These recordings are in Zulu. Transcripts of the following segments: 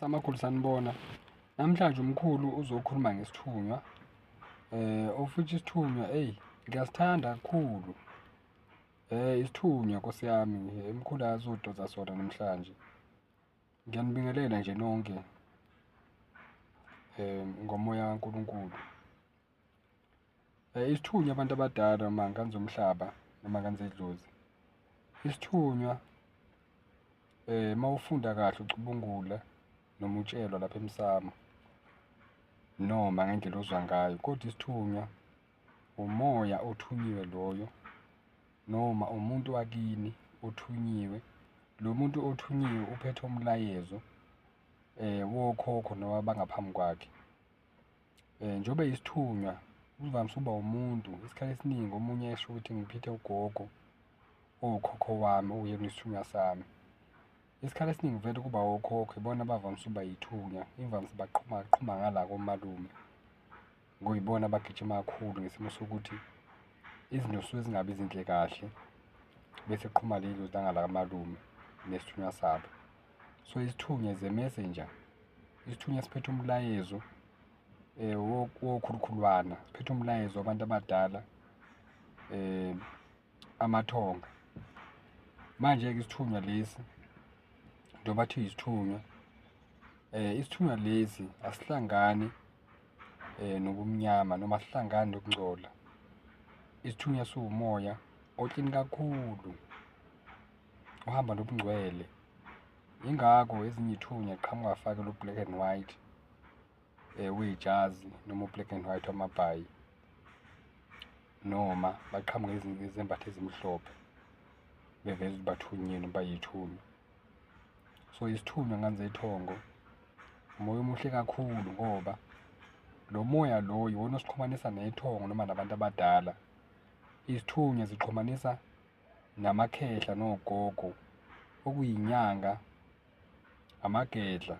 Samakhulu sanibona. Namhlanje umkhulu uzokhuluma ngesithunywa. Of which isithunywa, eyi, ngiyasithanda kakhulu. Isithunywa Nkosi yami, umkhulu azodonsa sona namhlanje. Ngiyanibingelela nje nonke ngomoya kaNkulunkulu. Isithunywa abantu abadala noma ngane zomhlaba noma ngane zedlozi. Isithunywa uma ufunda kahle ucubungula noma utshelwa lapha emsamo noma ngendlela ozwa ngayo, kodwa isithunywa umoya othunyiwe loyo noma umuntu wakini othunyiwe. Lo muntu othunyiwe uphethe umlayezo wokhokho noma abangaphambi kwakhe. Njengoba eyisithunywa uvamise ukuba umuntu, isikhathi esiningi omunye esho ukuthi ngiphethe ugogo owukhokho wami owuyena isithunywa sami. Isikhathi esiningi vele kuba okhokho, ibona abavamise ukuba yithunya, imvamisa baqhuma qhuma ngala komalume, kuyibona abagijima kakhulu ngesimo sokuthi izinto zisuke zingabi zinhle kahle, bese kuqhuma leli dlozi langala kamalume nesithunywa sabo. So, isithunywa is a messenger, isithunywa siphethe umlayezo wokhulukhulwana, siphethe umlayezo wabantu abadala, amathonga. Manje-ke isithunywa lesi, njengoba kuthiwa isithunywa, isithunywa lesi asihlangani nobumnyama noma asihlangani nokungcola. Isithunywa siwumoya oklini kakhulu, ohamba nobungcwele. Yingakho ezinye iy'thunywa y'qhamuka y'fake lo-black and white wejazi noma u-black and white wamabhayi, noma baqhamuke ngezembatho ezimhlophe, beveza ukuthi bathunyiwe noma bayithunywa. So, isithunywa ngane zethongo, umoya omuhle kakhulu ngoba lo moya lo iwona osixhumanisa nethongo noma nabantu abadala. Izithunywa zixhumanisa namakhehla nogogo, okuyinyanga, amagedla,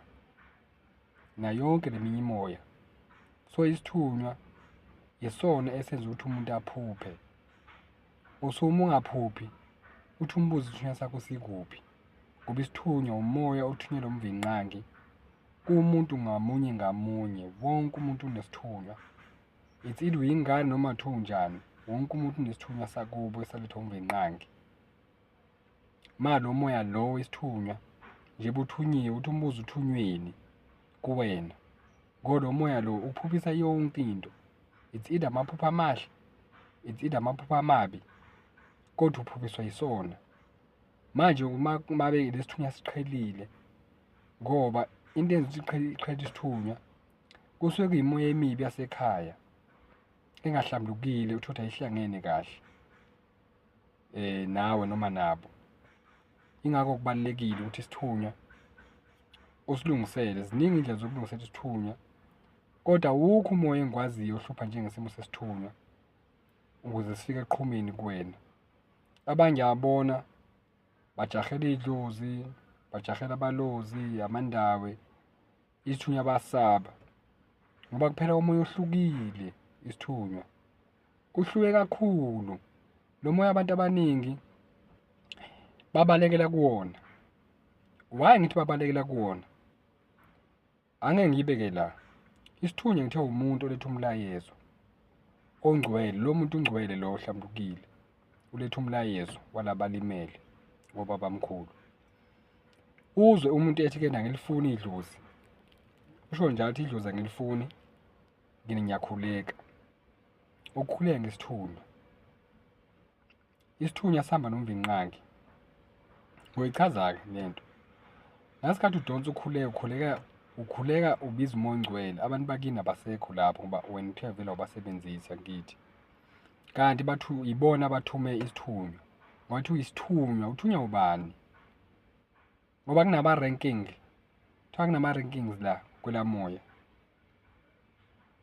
nayo yonke le minye imoya. So, isithunywa yisona esenza ukuthi umuntu aphuphe. Usuke uma ungaphuphi, uthi umbuze isithunywa sakho sikuphi, ngoba isithunywa umoya othunyelwa uMvelinqangi kumuntu ngamunye ngamunye, wonke umuntu unesithunywa. It's either uyingane noma kuthiwa unjani, wonke umuntu unesithunywa sakubo esalethwa uMvelinqangi. Ma lo moya lo wesithunywa njengoba uthunyiwe, uthi umbuze uthunyweni kuwena, ngoba lo moya lo ukuphuphisa yonke into. It's either amaphupho amahle, it's either amaphupho amabi, kodwa uphuphiswa yisona. Manje uma mabe lesithunywa siqhelile, ngoba into eyenza ukuthi iqhele isithunywa, kusuke kuyimoya emibi yasekhaya engahlambulukile, uthole ukuthi ayihlangene kahle nawe noma nabo. Yingakho kubalulekile ukuthi isithunywa usilungisele. Ziningi iy'ndlela zokulungisela isithunywa, kodwa awukho umoya engikwaziyo ohlupha njengesimo sesithunywa ukuze sifike ekuqhumeni kuwena. Abanye ngiyababona bajahela idlozi, bajahela abalozi, amandawe, isithunywa bayasisaba ngoba kuphela umoya ohlukile isithunywa. Uhluke kakhulu lo moya, abantu abaningi babalekela kuwona. Why ngithi babalekela kuwona? Angeke ngiyibeke la. Isithunywa ngithe umuntu oletha umlayezo ongcwele, lo muntu ungcwele lo ohlambulukile, uletha umlayezo walabalimele ngobabamkhulu. Uzwe umuntu ethi-ke angilifuni idlozi, usho njalo ukuthi idlozi angilifuni, ngine ngiyakhuleka. Ukukhuleka ngesithunywa. Isithunywa sihamba noMvelinqangi. Ngoyichaza-ke le nto. Ngasikhathi udonsa ukhuleka, ukhuleka, ukhuleka ubiza umoya ongcwele, abantu bakini abasekho lapho ngoba wena uthe vele awubasebenzisi angithi. Kanti bathu ibona abathume isithunywa. Wathi uyisithunywa, uthunywa ubani? Ngoba kunama-ranking, kuthiwa kunama-rankings la kwelamoya.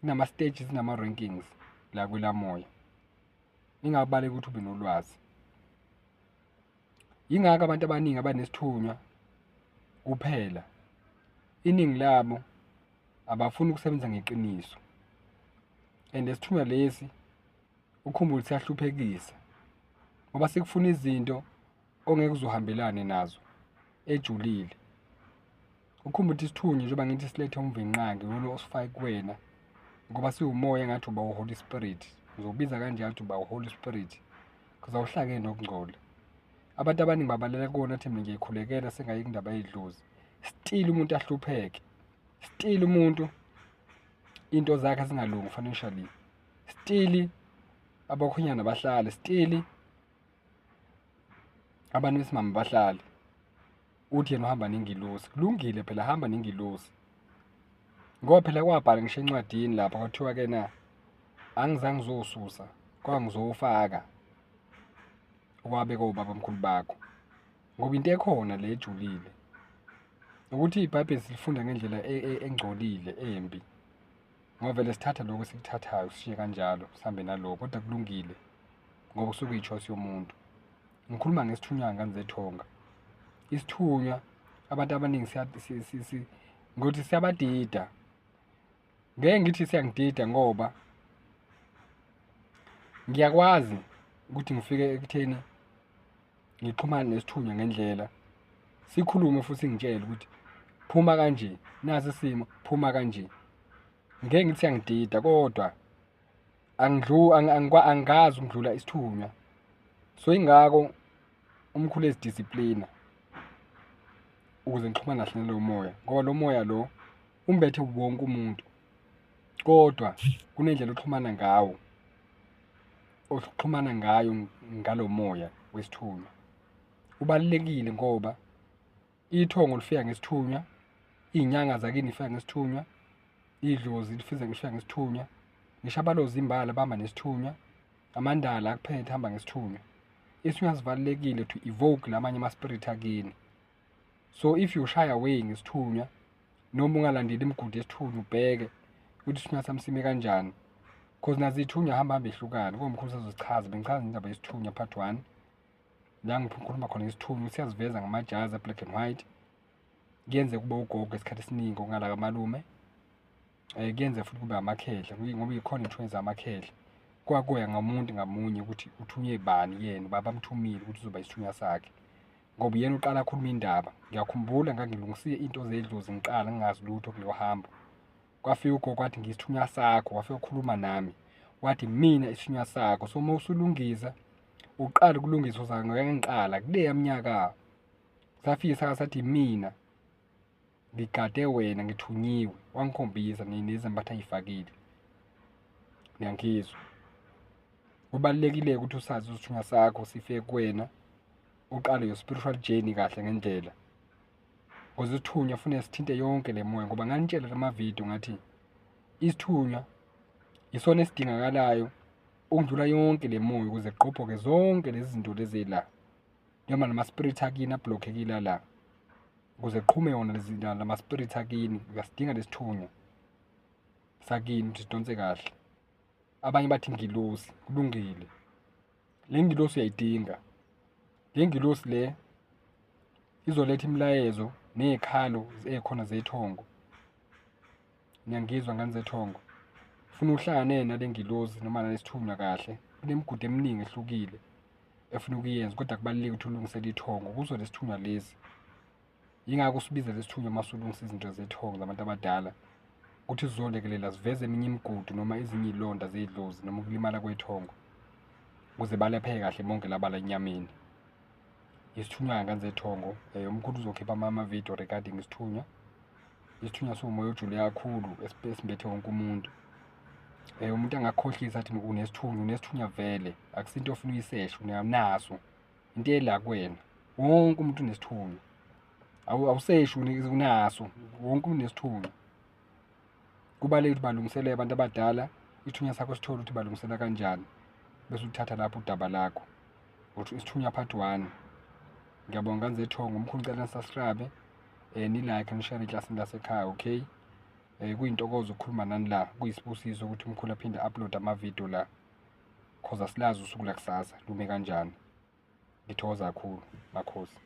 Kunama-stages, kunama-rankings la kwelamoya. Ingakubaleka ukuthi ube nolwazi. Yingakho abantu abaningi abanesithunywa kuphela, iningi labo abafuni ukusebenza ngeqiniso. And lesithunywa lesi ukhumbule ukuthi siyahluphekisa ngoba sikufuna izinto ongeke uze uhambelane nazo ejulile. Ukhumbule ukuthi isithunywa njengoba ngithi silethe umvinqangi lolo osifake kuwena, ngoba siwumoya engathi uba u-Holy Spirit. Ngizokubiza kanjalo ukuthi uba u-Holy Spirit, because awuhlangene nokungcola. Abantu abaningi babaleka kuwona athi mina ngiyayikhulekela sengayeka indaba yedlozi. Still umuntu ahlupheke, still umuntu into zakhe zingalungi financially, still abakhwenyana bahlale, still abantu besimame bahlale. Uthi yena uhamba nengilosi. Kulungile phela, hamba nengilosi, ngoba phela kwabhala ngisho encwadini lapha kwathiwa-ke na angizange ngizosusa, kodwa ngizowufaka okwabekwa obabamkhulu bakho. Ngoba into ekhona le ejulile ukuthi iBhayibheli silifunda ngendlela engcolile embi, ngoba vele sithatha lokho esikuthathayo sishiye kanjalo sihambe nalokho, kodwa kulungile ngoba kusuke kuyi-choice yomuntu. Ngikhuluma ngesithunywa ngane zethonga. Isithunywa abantu abaningi ngokuthi siyabadida. Ngeke ngithi siyangidida ngoba ngiyakwazi ukuthi ngifike ekutheni ngixhumane nesithunywa ngendlela, sikhulume futhi ngitshele ukuthi phuma kanje, nasi isimo, phuma kanje. Ngeke ngithi siyangidida kodwa angikazi ukudlula isithunywa. So yingakho umkhulu ezidisiplina ukuze ngixhumane kahle nalowo moya, ngoba lo moya lo umbethe wonke umuntu, kodwa kunendlela oxhumana ngawo, oxhumana ngayo ngalo moya wesithunywa. Ubalulekile ngoba ithongo lifika ngesithunywa, iy'nyanga zakini zifika ngesithunywa, idlozi lifika ngesithunywa, ngisho abalozi imbala bahamba nesithunywa, amandala akuphethe hamba ngesithunywa. Isithunywa sibalulekile to evoke lamanye ama-spirit akini. So if you shy away ngesithunywa noma ungalandeli imigudu yesithunywa, ubheke ukuthi isithunywa sami sime kanjani, cause nazo iy'thunywa hamba hambe ehlukane. Komkhulu sazozichaza, bengichaza indaba yesithunywa part 1 la ngikhuluma khona ngesithunywa, siyaziveza ngamajazi a-black and white. Kuyenzeka kube ugogo isikhathi esiningi okungala kamalume, kuyenzeka futhi kube amakhehla ngoba ikhona iy'thunywa zamakhehla. Kwakuya ngamuntu ngamunye ukuthi uthunywe bani yena, ubaba amthumile ukuthi uzoba isithunywa sakhe, ngoba uyena uqala akhuluma indaba. Ngiyakhumbula ngangilungisile into zedlozi ngiqala ngingazi lutho kulelo hambo. Kwafika ugogo wathi ngisithunywa sakho, wafika wakhuluma nami wathi mina isithunywa sakho. So uma usulungisa uqala ukulungisa uza ngeke ngiqala kuleya minyaka. Safika sathi mina ngigade wena ngithunyiwe, wangikhombisa nezembatho ayifakile. Niyangizwa? Kubalulekile ukuthi usazi isithunywa sakho sifike kuwena, uqale your spiritual journey kahle ngendlela. Ukuze isithunywa kufanele sithinte yonke le moya, ngoba nganitshela lama video ngathi isithunywa isona esidingakalayo ukudlula yonke le moya ukuze kugqobhoke zonke lezi zinto lezi la, noma nama spirit akini ablockekile la, ukuze qhume yona lezi lama spirit akini. Uyasidinga lesithunywa sakini ukuthi sidonse kahle. Abanye bathi ngilosi, kulungile, le ngilosi uyayidinga. Le ngilosi le izoletha imilayezo ney'khalo ey'khona zethongo. Niyangizwa ngane zethongo? Funa uhlangane nale ngilosi noma nalesithunywa kahle. Kunemigudu eminingi ehlukile efuna ukuyenza, kodwa kubalulekile ukuthi ulungisele ithongo kuzo lesithunywa lesi. Yingakho usibiza lesithunywa uma usulungisa izinto zethongo zabantu abadala, ukuthi sizolekelela siveze eminye imigudu noma ezinye iy'londa zedlozi noma ukulimala kwethongo, ukuze balapheke kahle bonke laba la enyameni. Isithunywa ngane zethongo, umkhulu uzokhipha ama-video regarding isithunywa. Isithunywa siwumoya ojule kakhulu esimbethe wonke umuntu. Umuntu angakukhohlisa athi unesithunywa, unesithunywa vele, akusinto ofuna uyiseshe, unaso, into ela kuwena. Wonke umuntu unesithunywa, awuseshi, unaso, wonke umuntu unesithunywa. Kubalulekile ukuthi balungiselele abantu abadala, isithunywa sakho sithole ukuthi balungisela kanjani, bese uthatha lapho udaba lakho. Uthi isithunywa part 1. Ngiyabonga ngane zethongo, umkhulu ngicela ni-subscribe, ni-like, ni-share eklasini lasekhaya, okay? Kuyintokozo ukukhuluma nani la, kuyisibusiso ukuthi umkhulu aphinde upload ama-video la, cause asilazi usuku lakusasa lume kanjani. Ngithokoza kakhulu makhosi.